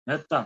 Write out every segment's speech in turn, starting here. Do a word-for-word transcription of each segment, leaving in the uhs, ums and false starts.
Netan.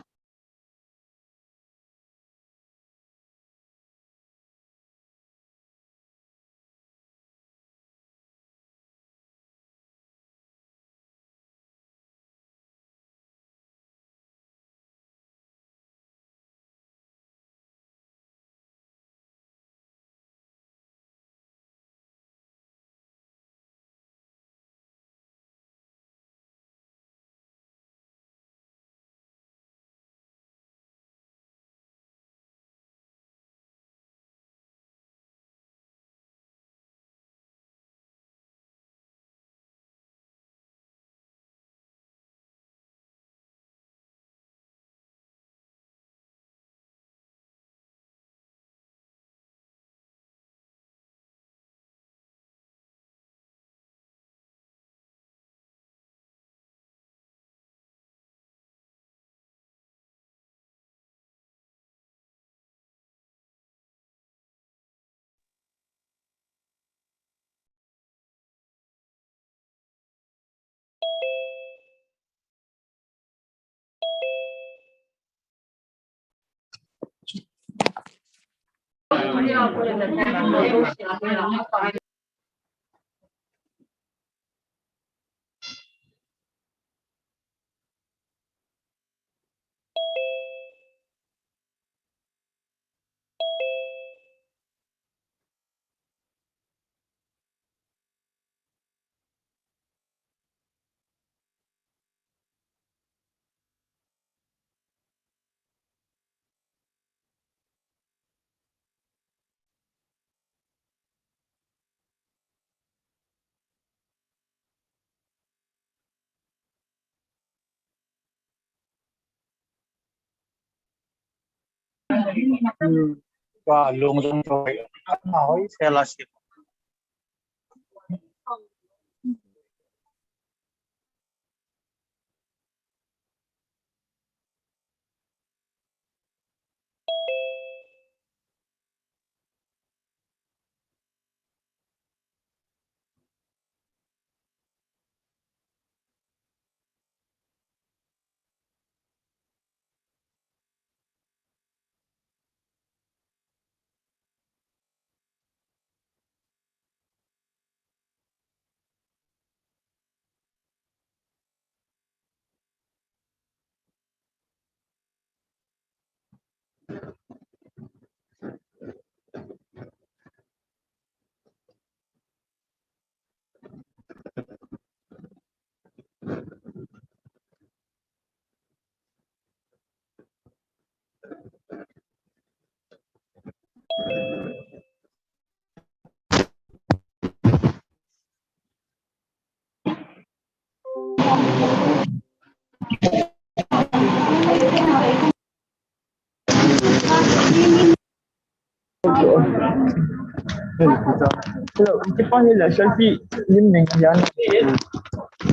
Hello, kipa hi la selfie lim ning yan.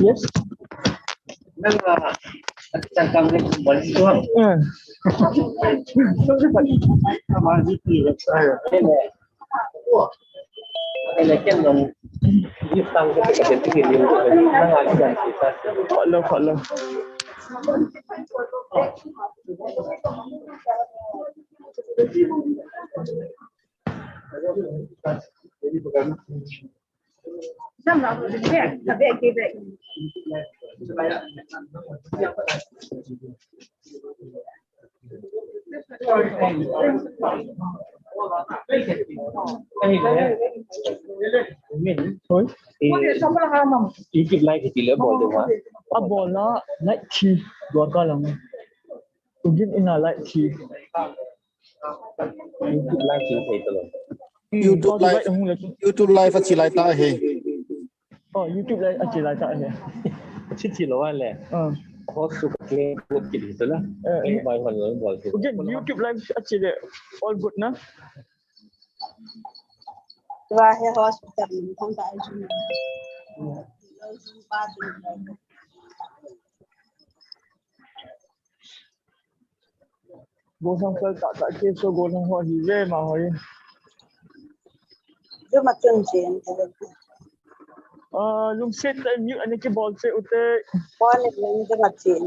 Yes. Nang, ah, at sangkang ni kumbal ito. Hmm. Sorry, but Hello, hello. Abol a light thi, Dwarka lang. Ugin in a light thi. YouTube live chu thei talo. Hmm, YouTube live, YouTube live achi lai ta hi. Oh, YouTube live achi lai ta hi. Chi chi lo le. Ah. Host chu ka claim kit hi tala. Eh, eh. Bai hon lo bol chu. Ugin YouTube live achi le all good na. Wa he host ta ni thang ta chu. Gosang sal ta ta ke so gosang ho hi ve ma hoi. Juma chun chin. Ah, lungset ta mute ani kibol che ute. Pon ni juma chin.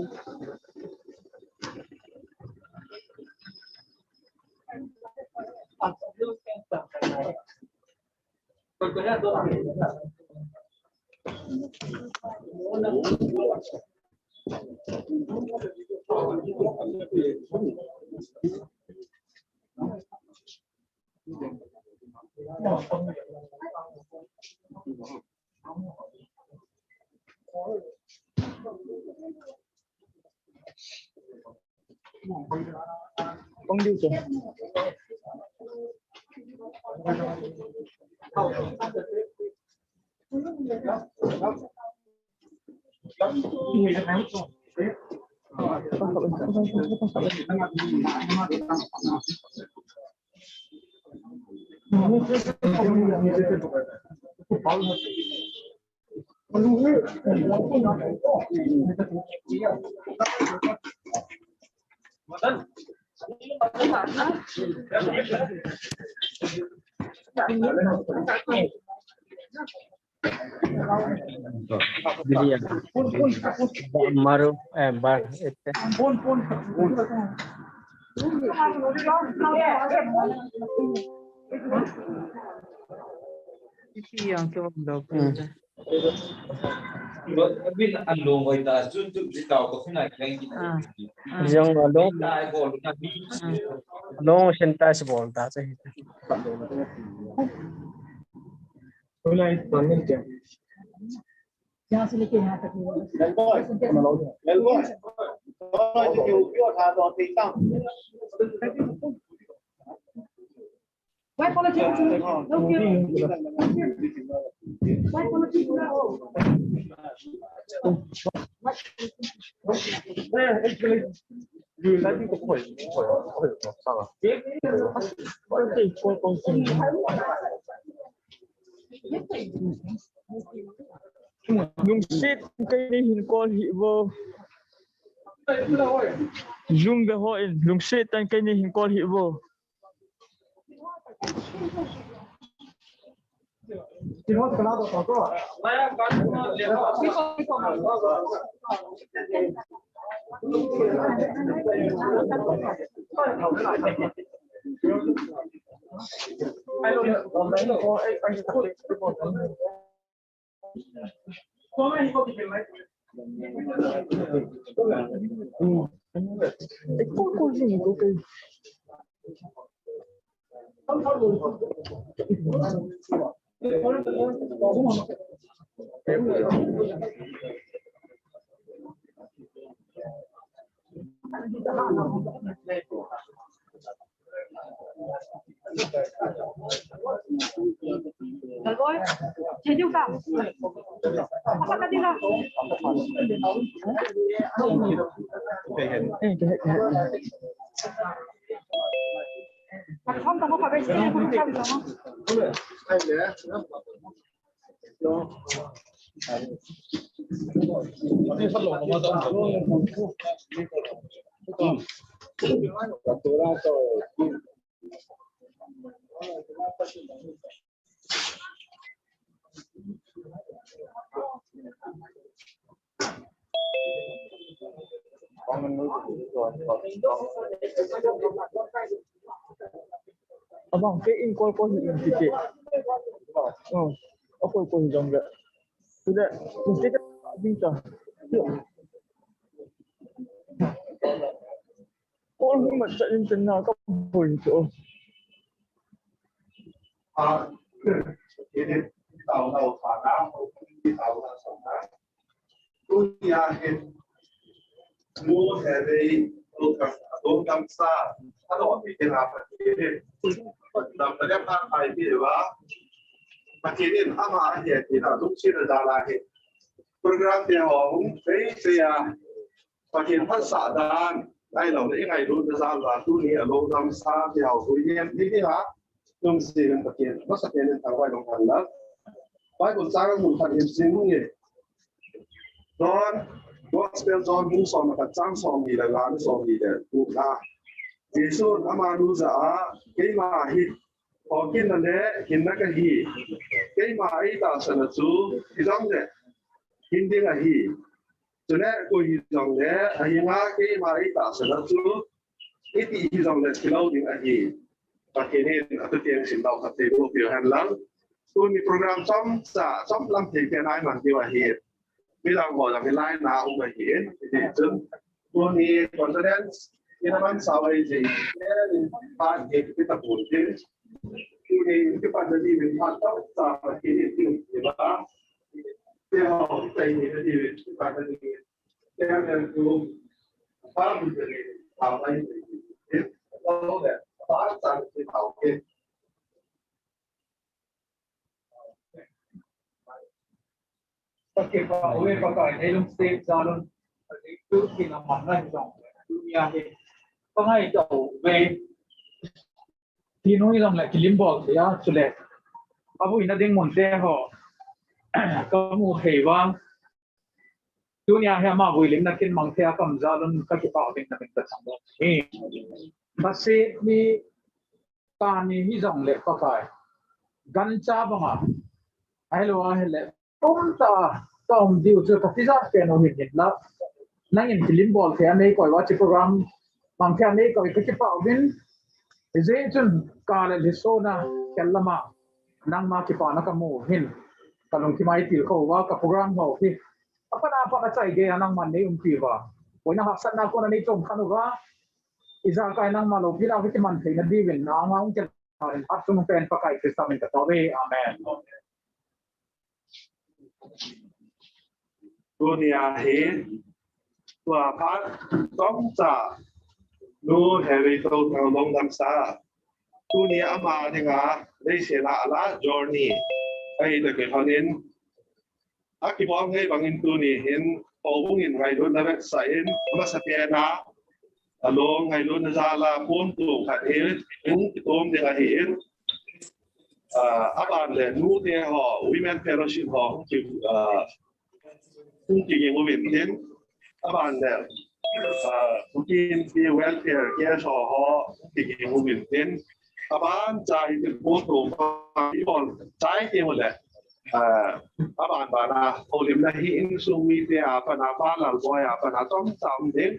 Maru, eh, bar, ete. Iti yang ke wang dau. Hmm. Abin an long hoi ta, sun tu ji tau ko khuna keng ki. Ah. Jong long. Ta ko na bi. Ah. Long sen ta si bol ta se. Khuna is panin ke. यहाँ से लेके यहाँ तक। Lungset tah in kei ni hin call hih vo. Zoom ve ho in, lungset tah in kei ni hin call hih vo. Abang, kei in call call hi in tike. Oh, a call call hi jong le. Tule, mistake ding ta. Call hi mat cha in chen na ka boi to. Tunia hin, nu Herei, Lungdam, Lungdamsa, alo, mi kina Pathen hin, damna le phatthei peh uva, Pathen in ama ahi tina lungset a jal a hin, program te ho hung sei sei a, Pathen phatsah dan, ahilouleh i ngailutna jal uva, tunia Lungdamsa te ho hung hi, hi, hi ha, lungset in Pathen, masapen in thangvah in lungdam. Bible chang mun khat hin sim nge. John, Gospel John bung som le khat chang som ni le nga le som ni le gup na. Jesun amanu jah a, keima hi thokitna le hinna kahi. Keima eitahsan a chu, hijongle hin ding ahi. Chule koi hijongle ahinga keima eitahsan a chu, iti hijongle thilou ding ahi. Pathen in atu tiang simlou khat thei boh peh hen lang. Tuni program chomcha, chom lam thei pen a iman diu ahi. Midang ho jong hilai na um ahi. Hiti chun, tuni condolence in aman sao ahi jeh in, phat hi kipe tapon tin. Tuni kipan na diuvin phat chomcha Pathen in tin kiba. Te ho, te hi na diuvin kipan na diuvin. Te ho, te ho, phat na diuvin, phat na diuvin. Te ho, te ho, phat na diuvin, phat na diuvin. Ka kipah uve Pakai, nei lungset jal un. Ka ding tu kin a man na hi jong. Tunia hi. Ka ngaito uve. Ti nu hi jong le kilim bol thei a, chule. Ka vuina ding mun te ho. Ka mu thei vang. Tunia hi ama vuilimna kin mang thei a ka um jal un ka kipah uvin na min ka chang u ahi. Ka seh mi tani hi jong le Pakai. Gancha banga. Ahilou a hile. Umta ka um diu chu ka tijat pen u hin hin la. Nangin kilim bol thei a nei koi uva hiche program. Mang thei a nei koi ka kipah uvin. Hijeh chun ka le lisona kel lama. Nangma kipana ka mu hin. Ka lungthim a i tilkhou uva ka program ho hi. Apat apat a chai gei a nangman nei umpi uva. Boina hahsatna kona nei chom khen uva. Ijakai nangma loupina hi kiman theina diuvin na anga hung kile in phat sung pen Pakai Christa min ka tao e. Amen. Tunia hi, tua phat chomcha, Nu Hevei Touthang Longdamsa. Tunia ama dinga, leiset a ala journey. Ahi toh kilhon in, akibol ngei bangin tuni hin, houbung in ngailutna vetsah in, amasa pen a, along ngailutna jal a, pon tong khat hi, hung kitom ding ahi in, ah, aban le, nu te ho, Women Fellowship ho, hung ki, ah, hung kiging uvin tin, aban le, ah, Kuki Inpi Welfare Case ho, ho, hung kiging uvin tin, aban chai tin pon tong, ibol chai tin ule. Ah, aban bana, houlimna hi insung mite a pana, Pa Lalboi a pana, chomcha um ding.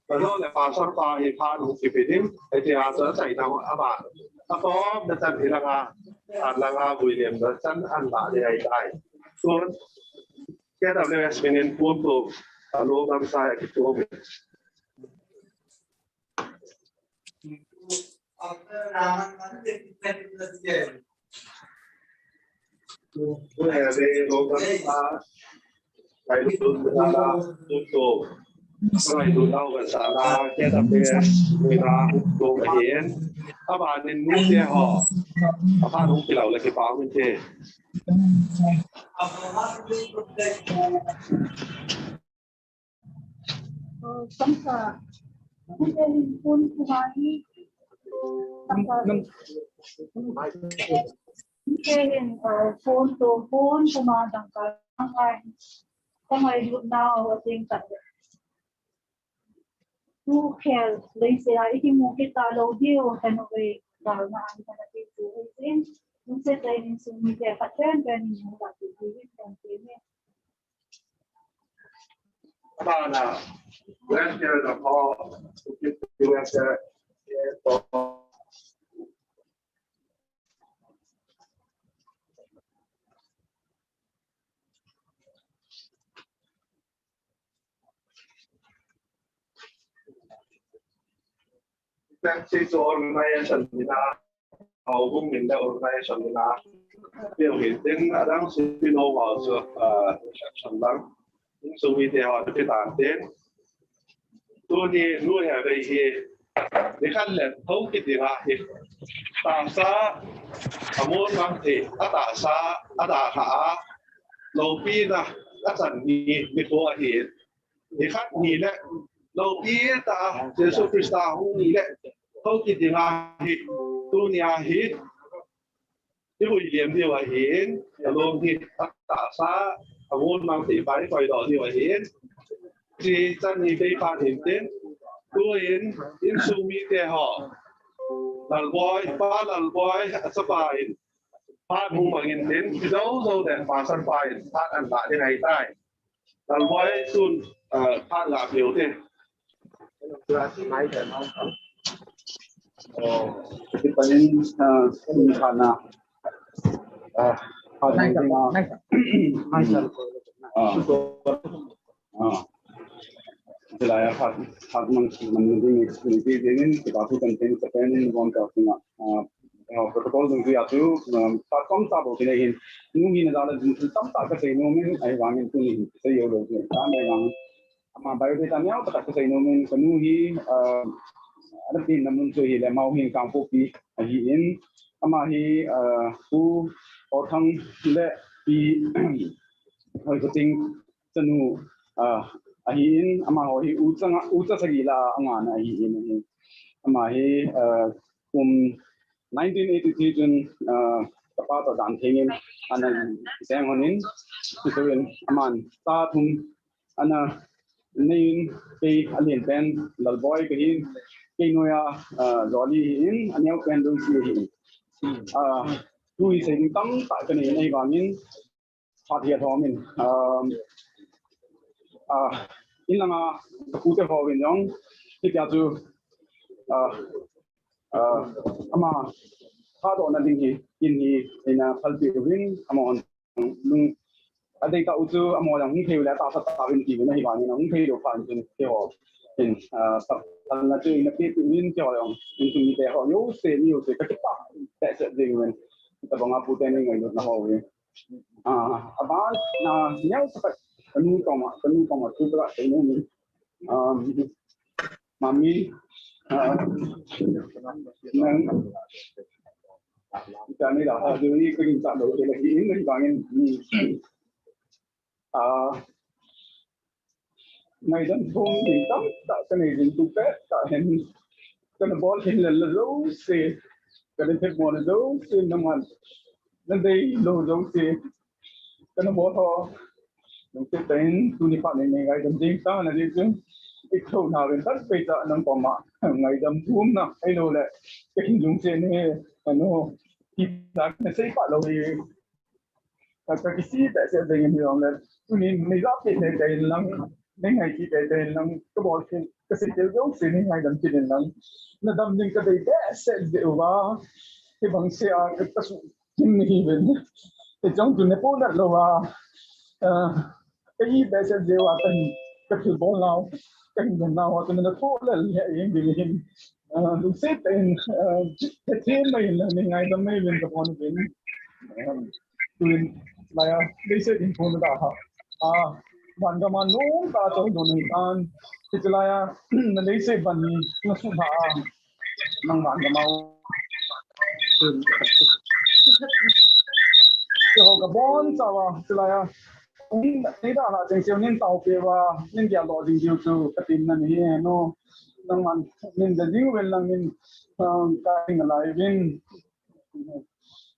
Kajole Pastor pa hi phat hung kipe ding. Hiti a chu achaina aban. Akom na chan hilanga, an langa vuilimna chan an la ding ahitai. Tun, K W S min in pon tong, alongdamsa a kichom. Samsa, hiti hin pon tong hi, samsa, hiti hin, eh, pon tong, pon tong a dangka, dangka, ka ngailutna u ating khat. Tu khel, leiset a, i kimu kit talou diu, khen uve, dalna an kana ti tu, tin, lungset tah in insung mite khat pen pen in mu la tu, tin, kan ti ne. Bana, welfare na ho, welfare, Taxi chu organization ni na, houbung min le organization ni na. Peu hin tin adang si pino ho chu, ah, reception lang. Insung mite ho chu kitan tin. Tuni Nu Hevei hi, nikhat le thou kit ding ahi. Tahsa, amon mang thei, atahsa, adalha a, loupina, achan ni, nikho ahi. Nikhat ni le, loupi tah a, Jesu Christa hung ni le, thou kit ding ahi, tunia hi, i vuilim diu ahin, along hi, atahsa, amon mang thei pa i koidoh diu ahin, hichan ni bei phat in tin, tuin, insung mite ho, Lalboi, Pa Lalboi, achapa in, phat hung mang in tin, jou jou le, Pastor pa in, phat an la ding ahitai. Lalboi tun, ah, phat la peh u te. Kipanin, ah, sana, ah, Nice, nice. Nice. Ah. Ah. Hilai a phat, phat mang, mang ding ni, ni, ni, ni, ni, kipa thu kan tin, ka pen in, von ka singa, ah, ah, protocol ding tu ya tu, um, platform ta bo kine hin, nu hi na da la ding tam ta ka sei nu min, ahivangin tuni hin, sei yo lo, ta mai vang. Ama biodata neo ta ka sei nu min, ka nu hi, ah, ana tin na mun chu hi le mau hin Kangpokpi, ahi in, ama hi, ah, Pu Orthang le Pi, hoi ko ting, chanu, ah, ahi in, amaho hi ucha nga, ucha sagi la angana ahi in, ahi. Ama hi, ah, kum nineteen eighty-three chun, ah, kapa toh dan thengin, ana seng honin, tuin, aman, ta thum, ana, nei in, kei alen pen, Lalboi kahin, kei noya, ah, Jolly hi in, aneo pen Lucy hi in. Ah, tu hi sei ding tam ta ka nei in, ahivangin, phat hi a thom in, um, ah, in langa ka pu te ho vin jong, hitia chu, ah, ah, ama, thadohna ding hi, in hi, eina phalpi uvin, amahon, lung, adei ta u chu, amaho jong hung thei u le, tahsa ta uvin ti uvin, ahivangin, hung thei lou phat in, keiho, in, ah, sa, phalna chu, ina pe uvin, keiho jong, in chung mite ho, jouse, mi jouse, ka kipah behseh jeng uvin, tabang a pu te nei ngailutna ho uvin. Ah, aban, ah, neo sa ka, ka nu koma, ka nu koma, tu ka, ka nu ni. Um, mami, ah, nang, ka ni da, ha, du ni, ka ni sa lo, ke la ki, in, ni bangin, ni. Ah, ngaidam thum ding tamtah ka nei ding tu pet tah hin, kana bol hin le le jouse, kana thep mo le jouse, naman, nadei lou jouse, kana bol ho. Lungset tah in tuni phat nei nei ngaidam ding tah na ding chu, i tho na ven tan pei tah nang koma ngaidam thum na, ahilou le, ka hin lungset ni, ano, ki na sei pah lou hi. Ka, ka kisih behseh jeng in hijongle, tunin nei ja peh teitei in lang, nei ngai kit teitei in lang, ka bol kit, ka sei tel jouse nei ngaidam kit in lang. Na dam ding ka dei behseh jeh uva, hibang se a ka, ka suhthim nahi uvin. Hichun tun na pohnat louva, ah, ka hi behseh jeh uva, ka hin, ka thilbol nau, ka hin lhen nau, tun na thoh lel lheh jeng ding ahin. Ah, lungset tah in, ah, hethem mai in, nei ngaidam mai uvin ka phone uvin. Ah, tuin, laiya, leiset in phone da ha. Ah, van gam a nom tah a chol don ahi tan. Hiche laiya, na leiset van hi, na suhthah a. Nang van gam a. Keiho ka bonchauva, hiche laiya. Nei dalhah chengse uvin, nei taopeh uva, nei geldoh jing diu chu, ka tinna ahi, no. Nangman, nei da jing uvin lang in, ah, ka ding nalai uvin.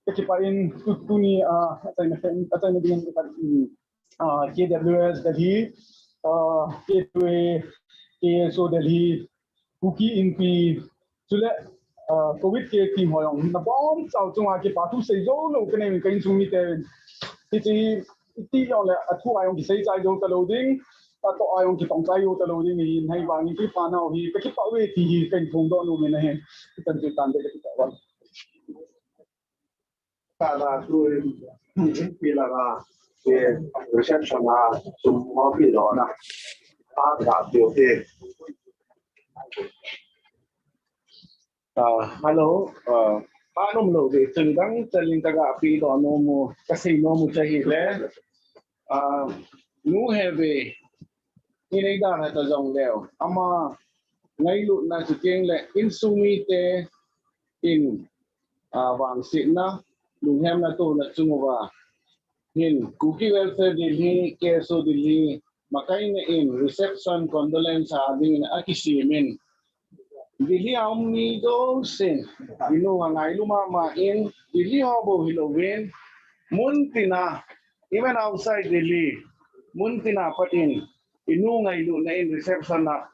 Ka kipah in, tu, tuni, ah, achaina, achaina dingin, ah, K W S Delhi, ah, K W A, K S O Delhi, Kuki Inpi, chule, ah, Covid case team ho jong, na bonchau chunga kipa thu sei jou lou ka nei uvin ka insung mite. Hiche, iti jongle, athu a jong kisei chai jou talou ding, atoh a jong kitong chai jou talou ding, hi, hijeh vangin kipa nau hi, ka kipah uve ti hi, ka hin phongdoh nom in ahi. Hitan chu tan de ka kipah uve. Tana tu, pi la na, ke, reception na, sum mo pi lo na. Ta ta tiu te. Ah, hello, ah, pa nom lo de, chun dang, chaling ka ga pi lo nom u, ka sei nom u cha hi le. Ah, nu he ve, i nei dan ha ta jong leu. Ama ngailutna chu keng le insung mite in, ah, vangsetna, lunghemna tohna chung uva. Hin, Kuki Welfare Delhi, K S O Delhi, makaina in reception condolence a dingin akisem in. Delhi a um mi jousen, inu a ngailu mama in, Delhi ho bou hilouvin, mun tina, even outside Delhi, mun tina pat in, inu ngailutna in reception a,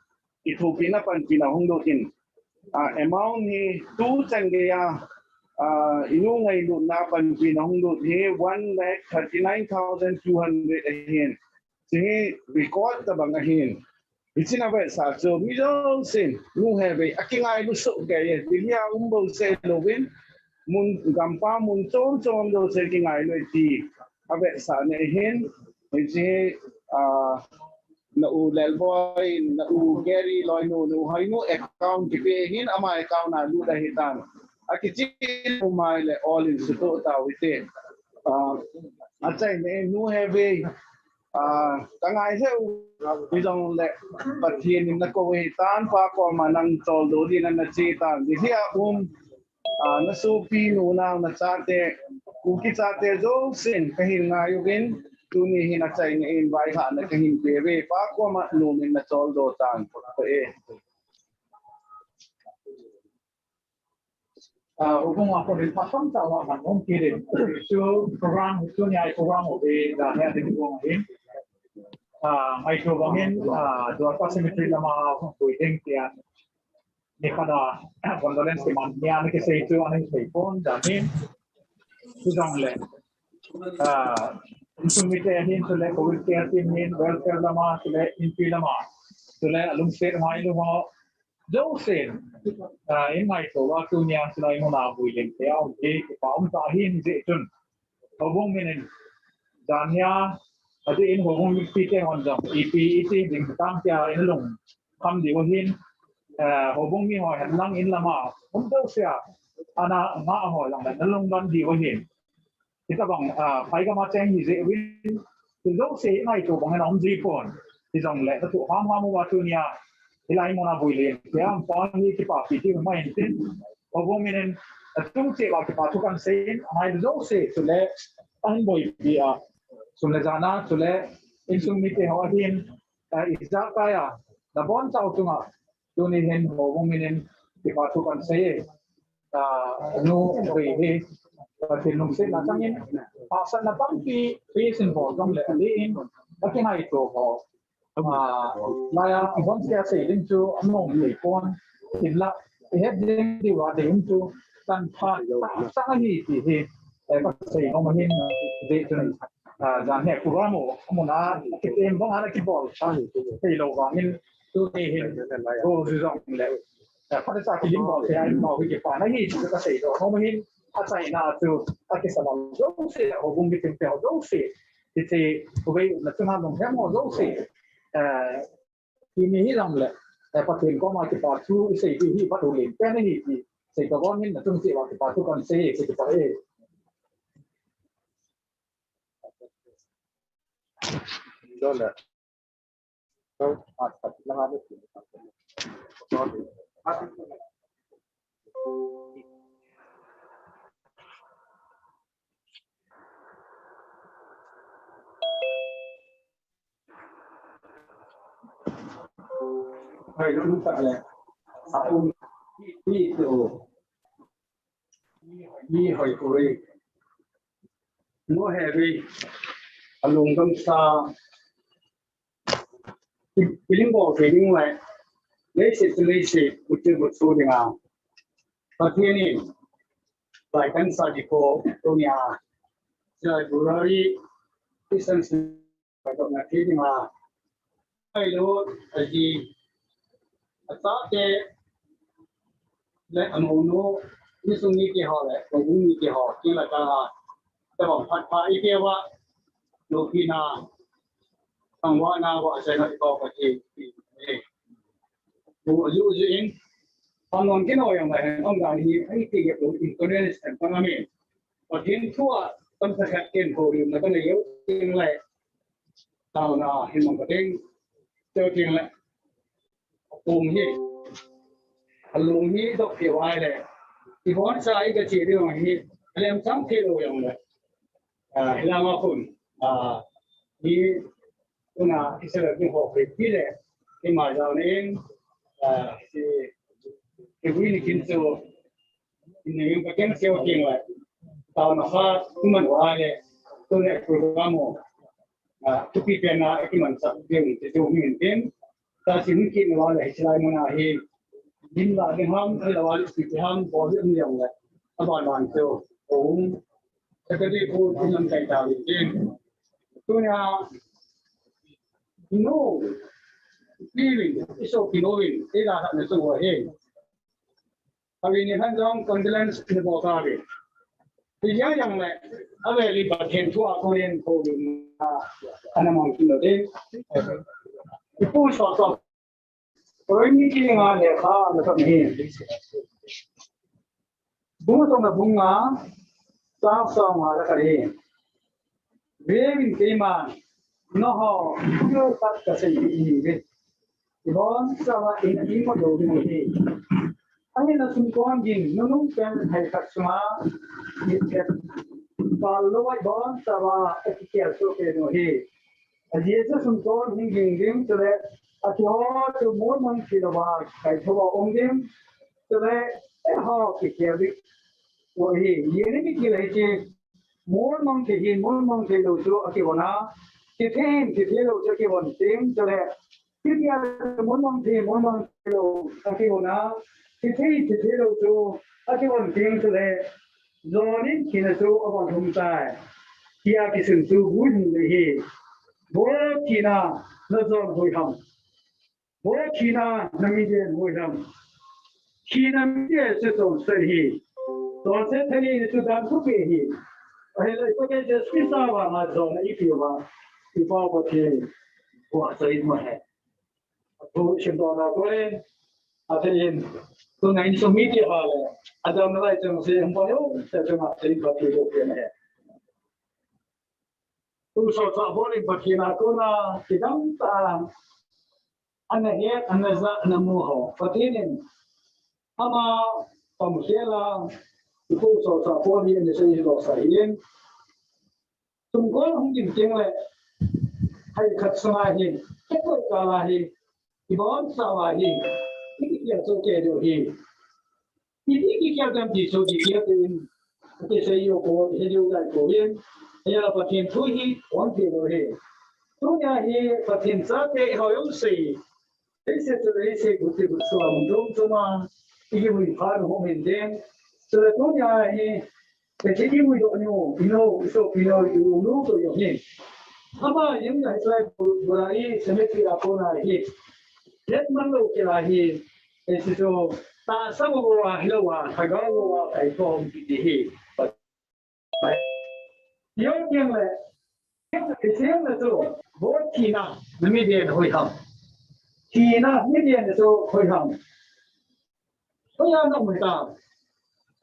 kithopina panpina hung lut in, ah, amount hi tu chan gei a, ah, inu ngailutna panpina hung lut hi one lakh thirty-nine thousand two hundred ahin. Hiche hi record tabang ahin. Hichea avetsah chu mi jousen, nu hevei, akingailu soh kei e, Delhi a um bouseh louvin, mun gampam mun chom chom jousen kingailu e ti avetsahna ahin, hiche, ah, na u Lalboi, na u Gary loinu, na u Hoinu account kipe ahin, ama account a lut ahitan. Akichen umai le all in sutoh tau hite. Ah, achaina in nu hevei, ah, kangai lheh u, hijongle Pathen in nakou ahitan, Pa koma nang choldo dingin nache tan. Delhi a um, ah, nasopi, nunao, nachate, Kuki chate jousen kahin ngai uvin, tuni hin achaina in vaihahna kahin peuve, Pa koma nomin nacholdo tan, Pa e. Ah, houbung a konin phat tamtah vang hung kitin. Chu program, tunia program u hi, dan hi ading vang hin. Ah, ngaito bangin, ah, Dwarka Cemetery lama hung pui ding tia. Nikhat a, condolence kiman nia ana kisei chu ana hi thei pon dan hin. Chujongle, ah, insung mite hin chule, Covid care team hin, welfare lama, chule, inpi lama, chule, alungset ngailu ho, jousen, ah, in ngaito uva tunia hilai muna vui leng te a um hi, kipa um tah ahin, hijeh chun houbung min in, dan hia, adeh in houbung mipite hon jong, ipi iti ding tam tia in lungkham diu ahin, eh, houbung mi ho henlang in lama um jousea ana ngah ho jong le nalungdon diu ahin. Hitabang, ah, phai gam a cheng hijeh uvin, tu jouse hi ngaito bangin aum ji pon. Hijongle, nathoh hamham uva tunia hilai muna vui leng te a um pa hi kipapi ti um ahin tin. Houbung min in, atung cheh uva kipa thu kahin sei in, angai jouse, chule, ahin boipi a, sum le jana, chule, insung mite ho ahin, ah, ijakai a, nabonchauva chunga, tuni hin houbung min in kipa thu kahin sei e. Ah, nu vei hi, Pathen lungsetna changin, hahsatna tampi face in bol jongle, adeh in, akingaito ho, ah, laiya, abonchauva sei ding chu anom thei pon, hinla, ihet ding diuva ding chu, tanpha tah chang ahi ti hi, eh, kasei nom ahin, hijeh chun, ah, jan hi program u, amuna, kitem banga ana kibol theilou vangin, tuni hin, go ju jongle, eh, phatechan kilim bol thei a, ima hi kipana ahi chu kasei nom ahin, achaina chu, akisam jouse, houbung mite ho jouse, hiche, houbung na chunga lunghem ho jouse, eh, tuni hijongle, eh, Pathen koma kipa thu isei diu hi, phat u leng pen ahi ti, sei tobang in natung cheh uva kipa thu kahin sei e, kipa e. Hoi, lung tak le. Sa um. Pi, pi, tu. Pi, hoi, kuri. Nu hevei. Alungdam sa. Ki, kilim bol thei ding le. Leiset chu leiset, buchu buchu dinga. Pathen in. Lai kan sa di ko, tunia. Lai burari. Isan Patotna thei dinga, ailo, aji, achate, le amounu, insung mite ho le, houbung mite ho, kinla kanga, tabang phat pha ipeuva, lopina, thangvahna, vahchoina ipeuva Pathen, eh. Bu aju aju in, pangong kino yang lai, ong dan hi, ai ti ge bu in konen sen pangami. Pathen thu a, tamsa khat ken ko ri, na kan le, ting le, Taona hin mang ka ding. Teo ding le. Apum hi. Alung hi dok hi vai le. Ibon sa i ka chi ding hi. Alem chang thei lou jong le. Ah, hilanga khun. Ah, hi tuna Israel ki ho pe pi le. Hi ma jao nin. Ah, si. Ki wi ni kin chu. Nin ka ken seo kin le. Taona kha, tuman vai le. Tuna program mo. Ah, thupi pen a kimanchah ding ti chu hung in tin. Tachi hung kit na le hiche lai mun a hi. Lim la ding ham, thei la le speech ham, bol ding um jong le. Aban ban chu. Hung. Secretary pu tin lam kai ta ding tin. Tunia. No. Pi vin, iso pi no vin, ila ha ne so wa he. Avi ni han jong condolence ni bo ka ve. Ti ya yang le, ave li Pathen thu a ko len ko vin, a, ana mang kin lo de. Ipu so so. Korinthi kili nga le kha na sa ni. Bung song na bung nga, chang song nga la kali. Vevin keiman, nangho, yo kat kasei hi ve. Ibon chawa in imo do ding hi. Ahin a sumkon ding, nunung pen hai khat sunga, ni pet. Pal lo ibon chawa, e ki kel so ke no hi. A Jesu sumkon hing ding ding, chule, a chu ho chu mon mang thei lou va, kai tho va um ding, chule, e ho ki kel ding. Wo hi, ye ni ki kel hi chi, mon mang thei hin, mon mang thei lou chu a kivon a, kithei hin, kithei lou chu a kivon ding, chule, kithei hin, mon mang thei, mon mang thei lou a kivon a, kithei hin, kithei lou chu a kivon ding, chule, Jon in thina chu a va lhung tai. Tia kisun chu vui hung le hi. Bo thina na jon hoi ham. Bo thina na mi den hoi ham. Thina mi den se ton se hi. Ton se thani ni chu dan thu pe hi. Ahilai Pathen Jesu Christa va ma jon i pi va. I pa Pathen. Wa sa i ma he. Thu sim to na ko le, a te in, tu ngai ni so mi ti ha le, a dam na lai chang se, hum pa yo, se chang a te in pa ti lo ke ne. Tu so sa bo ling pa ki na ko na, ki dam ta, ana he, ana za, ana mu ho, pa ti nin, ama, pam se la, tu so sa bo ling, ana se lo sa yin. Sumkon hung ding teng le, hai khat sunga hi, khat koi kala hi, ibon chawa hi, i ki kia cho ke do hi. I ki kia dam ti cho ki kia te in, ke sei yo ko, he yo dai ko in, he la Pathen thu hi, on te do hi. Tunia hi, Pathen cha te ho yo sei, Leise chu leise, guti gutsua, mun dum dum a, i ki ui pha nu hom hin den. Chule tunia hi, te che i ui do nu, i no, i so pi no, i u nu to yo hin. Ama yin na hi sai bu, bu la i, se me pi a ko na hi. Let man lo ke la hi, e si so, ta sa bo a, hi lo a, ta ga lo a, ta i ko hom pi ti hi. Yo tiang le, tiang le chu, bo thina, na mi den hoi ham. Thina, mi den chu hoi ham. Hoi ham na hoi ta.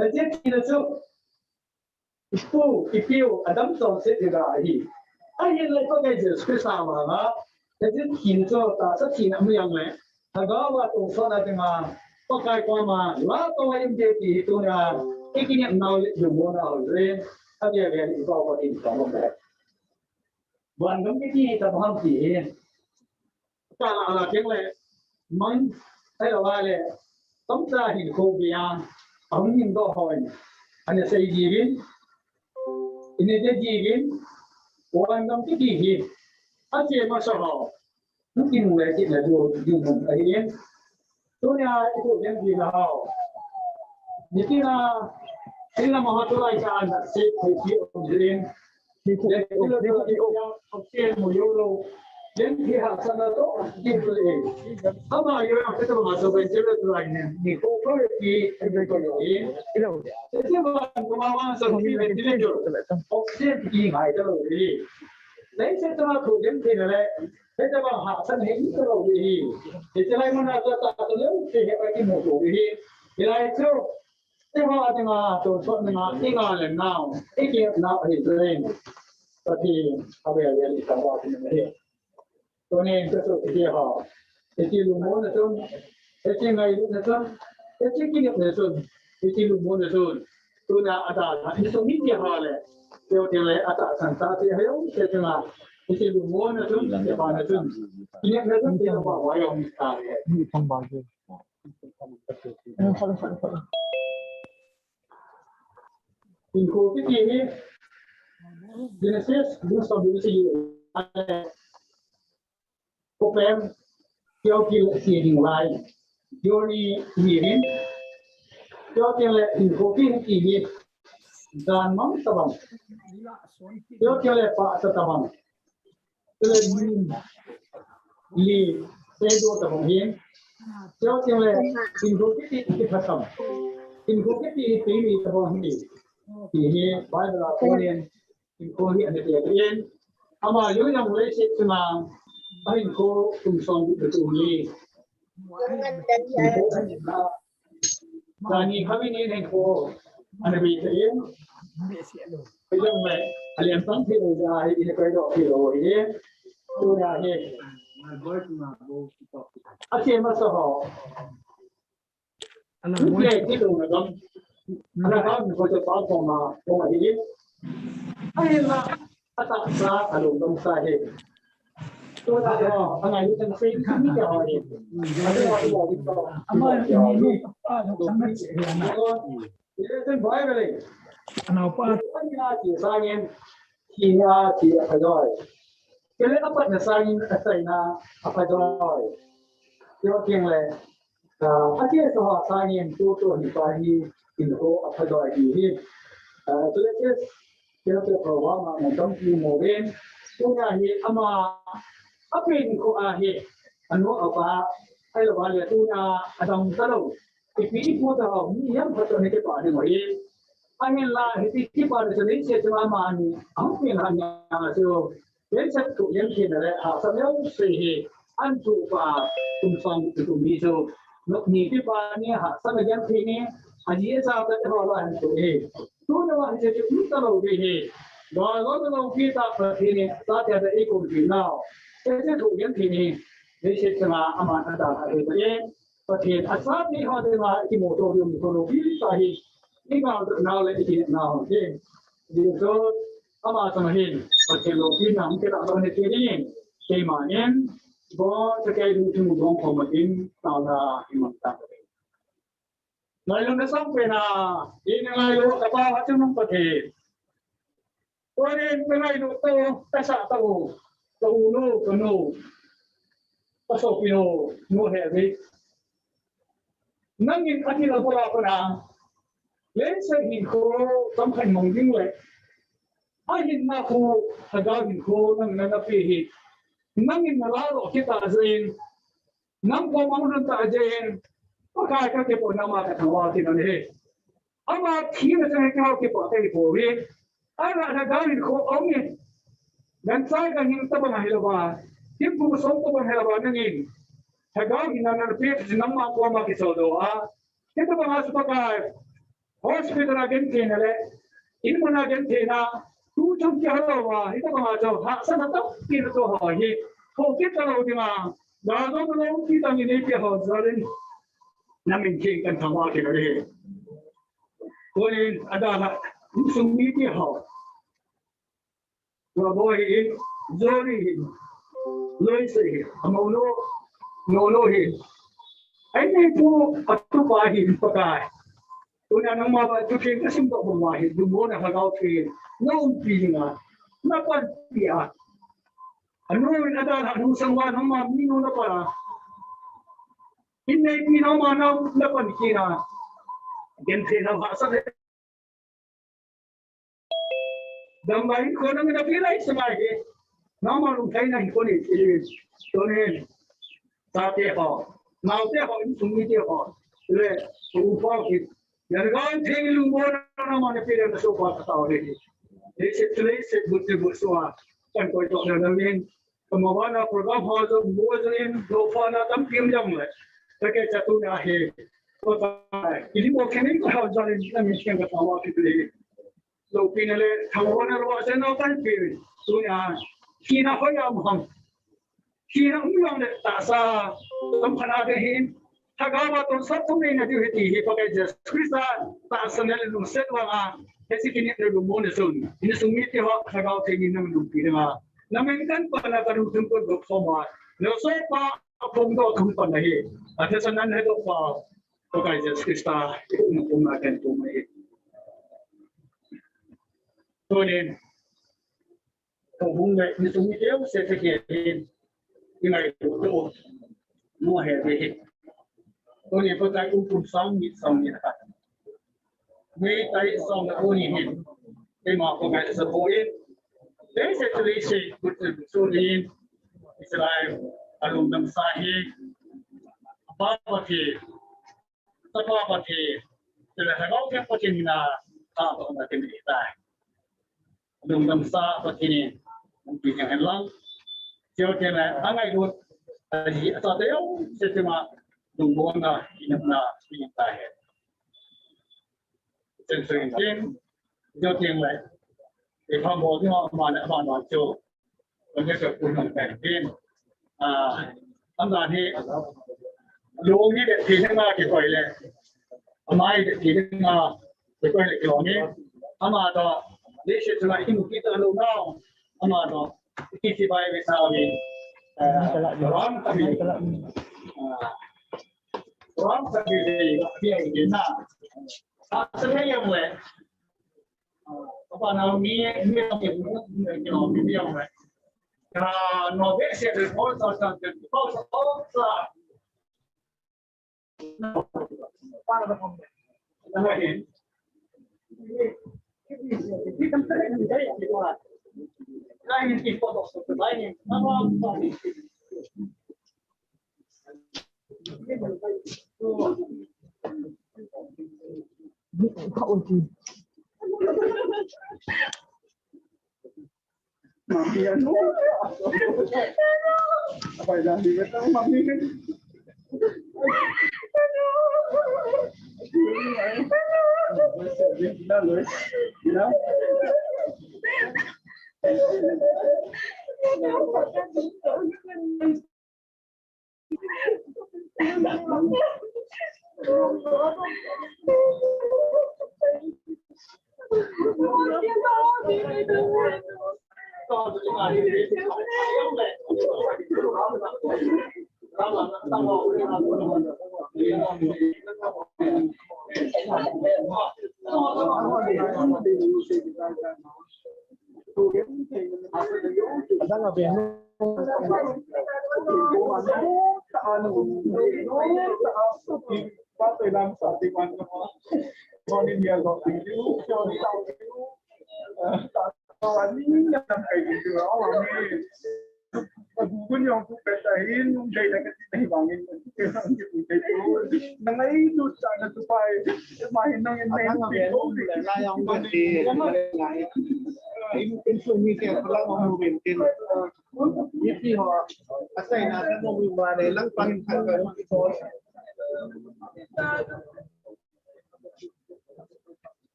Ati thina chu, ipu, ipiu, adam tong se ti ga hi. Ahin le ko ke Jesus Christ ma nga. Ati thina chu, ta sa thina mi yang le. Thagau va tongson a dinga, Pakai koma, la tong a im te ti hi tunia, i kinem nau le lungmon a hon re, a dia ve i Pakai in ka mo. Van gam ki ti ta bham ti hi. Ta la la keng le, man, ai la va le, tom ta hin ko bia, a hung hin do hoi, a ne sei ji vin, i ne de ji vin, van gam ki ti hi, a che ma sa ho. Nukin le kit na du du mun a hin. Tunia i tu den di na hao. Nitina, ila ma hotu lai sa an se ko ki o din. Den ki o ki o o ke mo yo lo. Den ki ha sa na to ki tu le. Ama yo ya ke to ma so ben je le tu lai ne. Ni ko ko ki e be ko yo in. Ila. Se se ma ko ma wa sa ki be ti le yo. O se ki ngai to lo ri. Nei se to ma ko den ki le. Hitabang hahsatna hi i talo hi. Hitilai muna chu tah talou hi a kimu thei hi. Hilai chu, i va dinga, tonsot dinga, i nga le nau, i ki nau hi len. Pathen, a vel vel i tangval hi. Tunin ka chu hi ha. Hiti lungmonna chun, hiti ngailutna chun, hiti kinepna chun, hiti lungmonna chun. Tuna a ta, ni sung ni ti ha le. Teo te le a ta san ta te ha yo, te te nga. Ni ti lu mo na chun, te pa na chun. Ni ne na chun, te pa wa yo, ni ta le. Ni phong ba je. Ni phong ba je. Ni phong ba je. Ni ko ti ti ni. Genesis, ni so ni si. Problem, keo kil si ding lai. Keo ni ni rin. Keo kil le in ko ki ki ni. Dan mang tabang. Keo kil le pa sa tabang. Kile ni. Li. Te do ta hong hin. Teo ting le, tin do kiti ki pha sam. Tin do kiti ki mi ta hong hin. Ti hi Bible a ko hin. Tin ko hi ani te in. Ama yo yang le se tuna. Ahin ko kum song du tu ni. Tin ko ani na. Tani kami ni hin ko. Ani mi te in. Ko yang le. Alian tang thei lo ja hi ni ko do thei lo hi. Tuna hi. Ache masa ho. Ana boy. Ye, ti lo na gam. Ana gam ko te pa ko ma, ko ma hi. Ai la, ata sa, a lo dong sa he. To da ho, ana ni tan se ni ya ho ni. Ama ni ni pa lo sama che na. Ye, ten bai le. Ana pa. Ani a ti sa ngen. Ki na ti a ka doi. Kele apat na sa ngen a sai na a ka doi. Yo king le. Ake saha sangin tutu hi pa hi in ho a phadoi hi hi. Tule ke ke ke program a na dam pi mo ven. Tuna hi ama a pen ko a hi. Anu apa ai lo ba le tuna a dam ta lo. Ipi ipu ta ho mi yam pha to ni ke pa ni mo hi. Ahin la hi ti ki pa ni se ni se ma ma ni. Am pi na nya so. Leiset thu genthei na le hahsat neo se hi, an thu pa kum sang kum ni chu. Nok ni ti pa ni hahsat na genthei ni, a ji a sa ta ho la han thu hi. Tu na wa hi chu um ta lo hi. Ga lo na lo ki ta pa thi ni, ta ta da i kum ti nau. Te te thu genthei ni, leiset changa ama ta ta ha hi ta ni. Pathen a sa ni ho de ma ki mo to ri um ko lo ki ta hi. Ni ga na le ki na ho ke. Ji so Ama tang hin, Pathen loupina hung kila lou hite dingin, keimanin, ibon chakei ding thum bong khom in, taona himang ta. Ngailutna sangpen a, ina ngailu, kapa ha chungnung Pathen. Tunin, kangailu to, kasa to, ka u nu, ka nu, ka sopi nu, nu Heavy. Nangin atil a bula pana, leiset hinkho tamkhat mang ding le, ahinna khu, lhagao hinkho nangin nana pe hi. Nangin nala lo kita jin, nang ko mang dun ta jin, Pakai ka kipo nama ka thangvah tina hi. Ama thina chang kihou kipa te hi poi. Ana lhagao hinkho aum in. Gancha ganhing tabang ahi louva. Thempu song tabang ahi louva nangin. Lhagao hinna nana pe chu nangma koma kichol doh a. Hitabang a chu Pakai. Hospital a gentheina le. Inmun a gentheina. Tu chung kiha louva. Hitabang a chu hahsatna tampi nato ho hi. Thokit talou dinga. Daldoh lou ti tangin eipe ho jal in. Namin theng kan thangvah kit uve. Konin adalha, insung mite ho. Tua boi hi, Johnny hi, Loise hi, amau lo, lo lo hi. Ai nei pu, atupa hi, Pakai. Tuna nangma ba tu theng kasim to bang wa hi, dumona lhagao theng. Na umpi nga, na panpi a. Anu in adalha, nu sangva, nangma mi nu na pa. In neipi nangma na, na pan kina. Gentheina hahsat le. Damna hinkho nangin napeh lai sanga hi. Nangma lungtheina hinkho nei. Tunin. Chate ho. Naote ho, insung mite ho. Le, upa ho hi. Lhagao theng lungmonna nangma napeh le nasopi khat ahi. Leiset, leiset, but, but, so a. Kan koi to na nangin. Kama bana program ho jong, bo jong in, dophana tampi um jong le. Takeh cha tuna hi. Ko ta, ili mo khenin ko hao jong in, na min khen ka tawa ki le. Loupina le, thangvahna lou a jeng na kan pi. Tuna, thina hoi a um ham. Thina um jong le, tahsa, tamkhat a ding hin. Lhagao a tonsot thum neina diu ahi ti hi Pakai Jesu Christa tahsanna le lungset vang a, hiche kinepna lungmonna chun, insung mite ho Lhagao Theng in nang umpi dinga, namin kan pan a kan umpi dinga, na sopi a phongdoh thum pan ahi, athei sa nan hedoh pa, Pakai Jesu Christa, i umna kan tum ahi. Tunin, Ko hung le, ni sung ni teu se se ke hin. Ni ngai tu tu. Nu Heavy hi. Tuni Pakai um kum sang ni sang ni khat. Ni tai sang na tuni hin. Ni ma Pakai sa ko in. Leiset leiset, kut su ni. Israel. alungdam sa hi, Apa Pathen, Tapa Pathen, chule Lhagao Theng Pathen mina, a, a, a, a, a, lungdam sa Pathen in, hung pi jeng hen lang. Chule, a, angailut, a, a, a, a, a, a, a, lungmonna, inamna, inamna hen. Chen chen chen, jo chen le. E pha mo ni ma na ma na cho. Ko ne so ku na pen pen. A, ama ni lo ni de ti ni ma ki koi le. Ama ni de ti ni ma ki koi le ki lo ni. Ama to, ni shi tu na ki mu ki to lo na. Ama to, ki si bai ve sa ve. A, ram ta vi. A, Ram sa bi bi, bi bi na. Sa sa ne yang le. Apa na mi, mi yang le, mi yang le. Ya, no be se de ko sa sa de ko sa. Para da ko. Na he.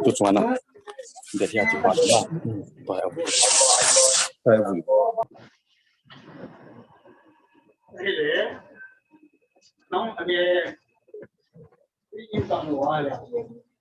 Tu chuan a, det hian chu pat na. Pai a. Pai a vui.